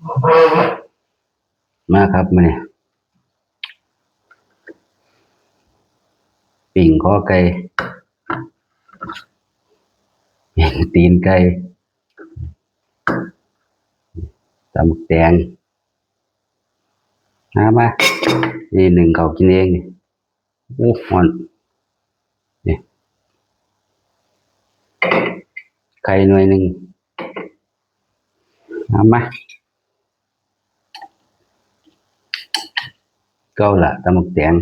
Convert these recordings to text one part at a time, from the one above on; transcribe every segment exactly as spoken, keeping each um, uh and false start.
มาครับ มื้อนี้ ปิ้งคอไก่ ปิ้งตีนไก่ ตำบักแตง มา มา นี่หนึ่งข้าวกินเองนี่ โอ้ ฮ้อน นี่ ไข่หน่วยหนึ่ง เอามา เก่าละ ตำบักแตง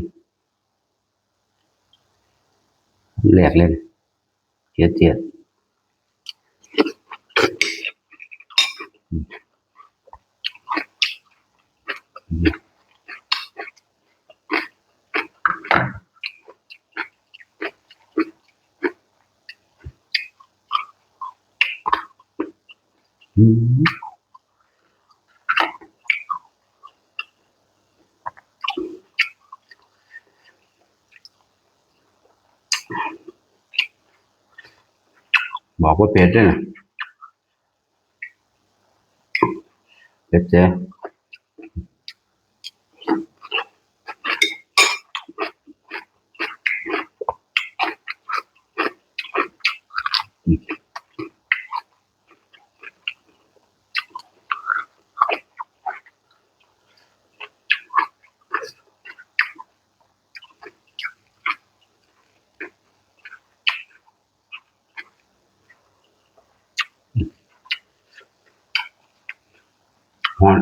แรกเลย เจียดเจียด อืม บอกว่าเผ็ดด้วยนะ เผ็ดเจ๊ ฮ้อน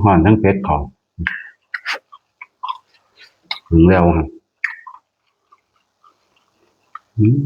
ฮ้อนทั้งเผ็ดเขา ถึงแล้วครับ อืม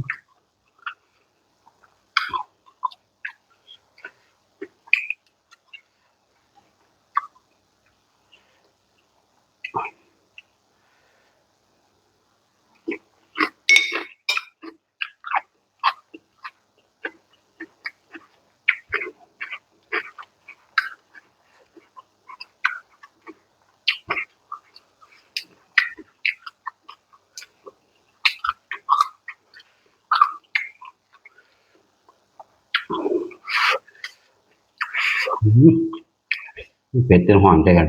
อืม เผ็ดจนฮ้อนใจกัน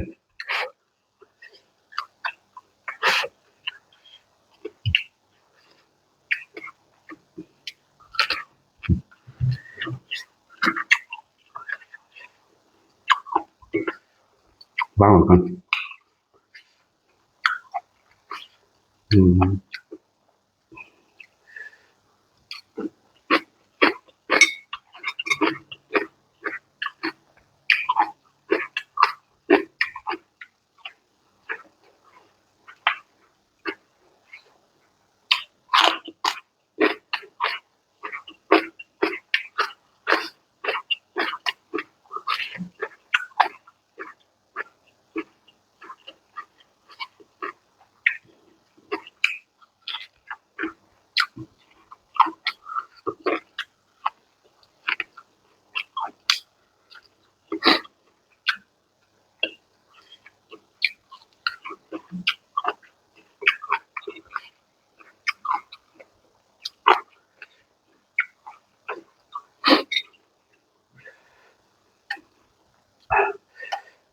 วางไว้ก่อน อืม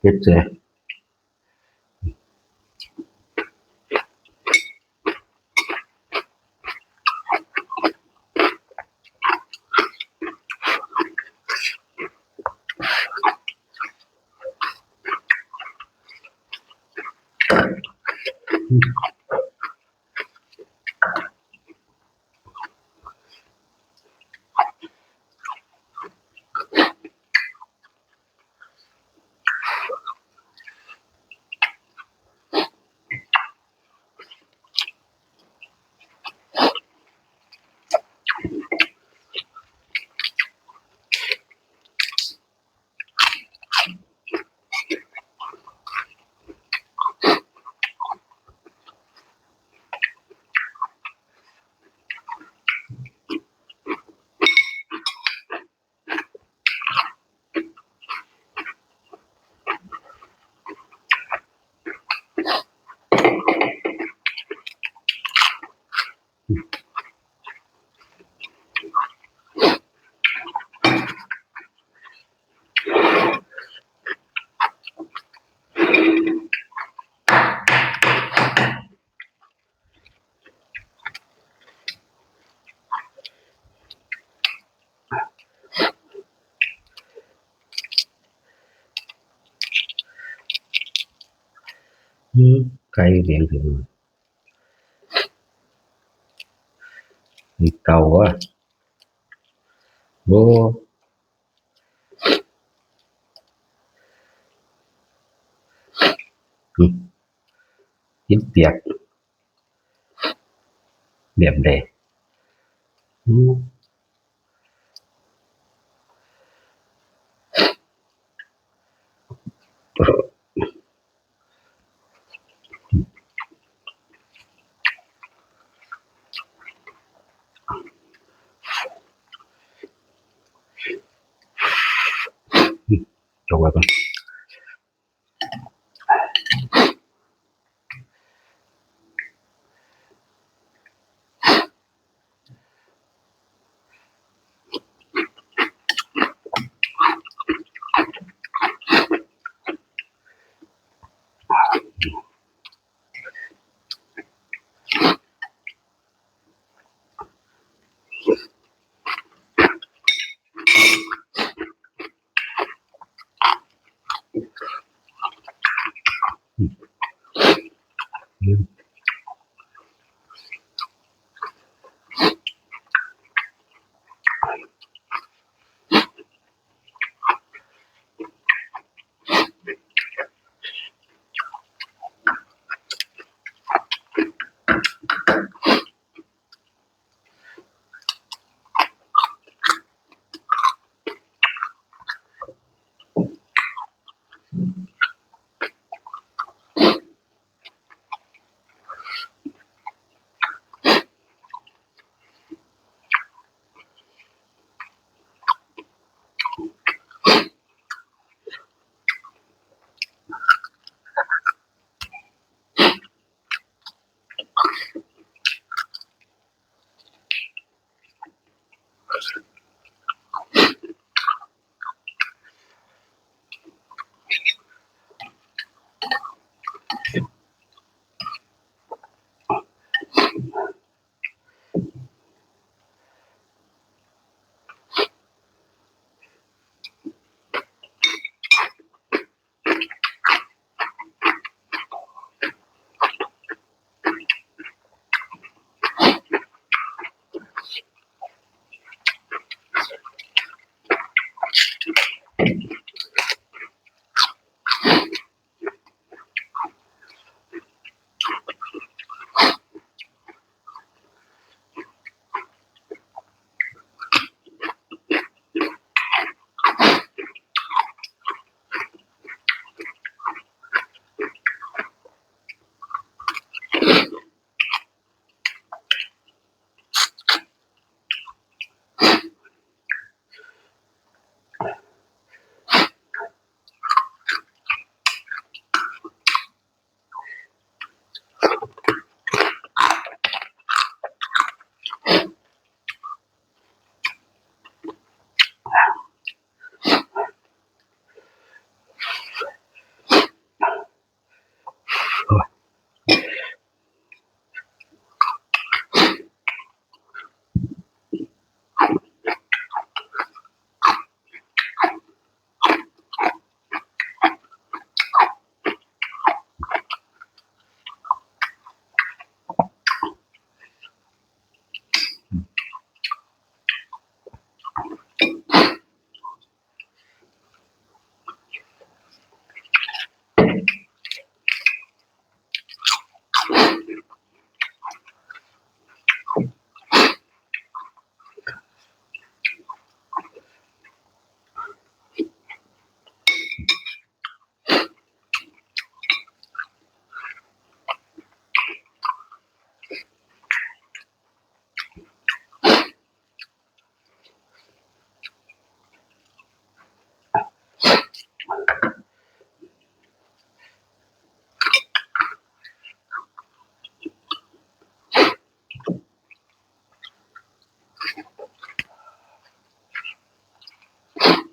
เฮ็ดแซ่ อื อืม ไก่เลี้ยงถึง มีเต่าอะ โอ้ อืม กินเปียก แบบใด อืม จกไว้ก่อน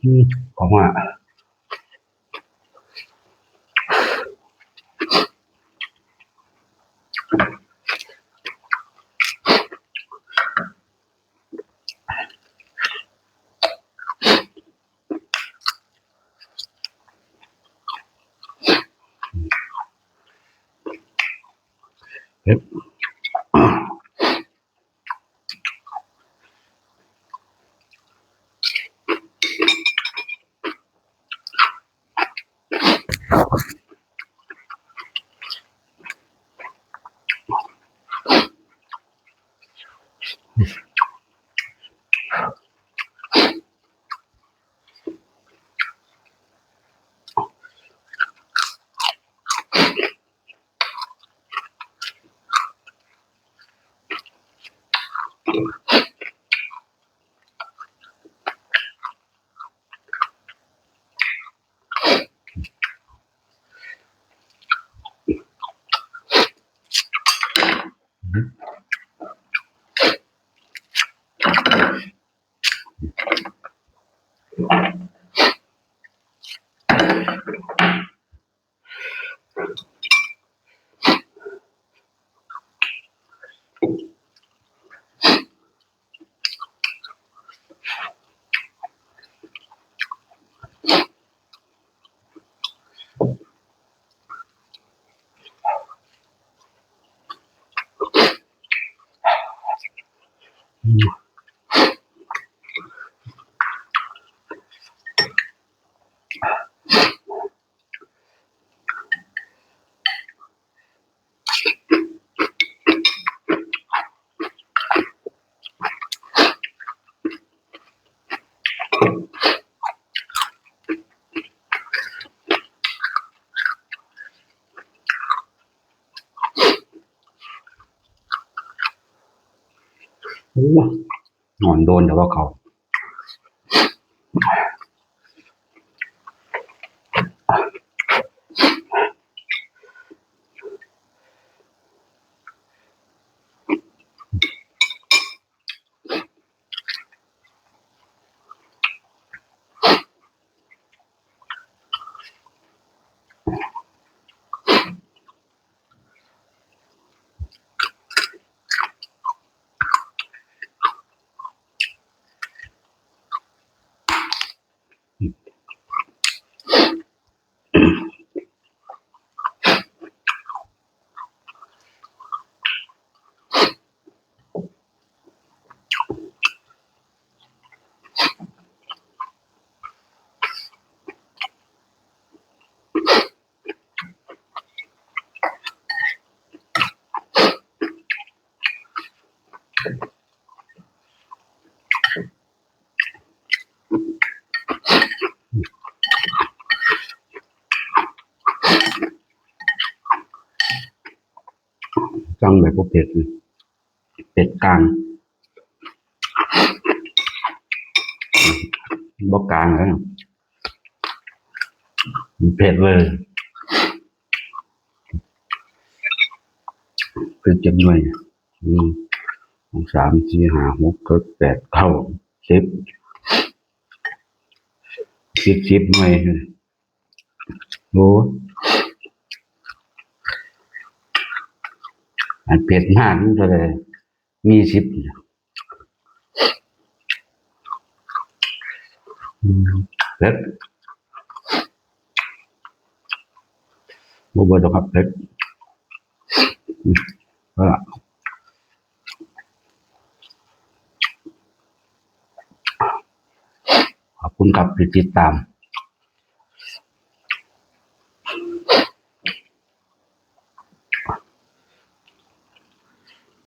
อืม ของอ่ะ โอ้ นอนโดนแต่ว่าเขา จั่งแบบบ่เผ็ด เผ็ดกลาง บ่กลางเลย เผ็ดเลย เผ็ดจักหน่อย อืม สอง สาม สี่ ห้า หก เจ็ด แปด เก้า สิบ สิบ สิบหน่วย โอ้ อันเผ็ดมากมันเท่าไหร่ มีสิบ อืม เผ็ด บ่เบิดดอกครับ เผ็ด อืม เอาล่ะ ขอบคุณครับที่ติดตาม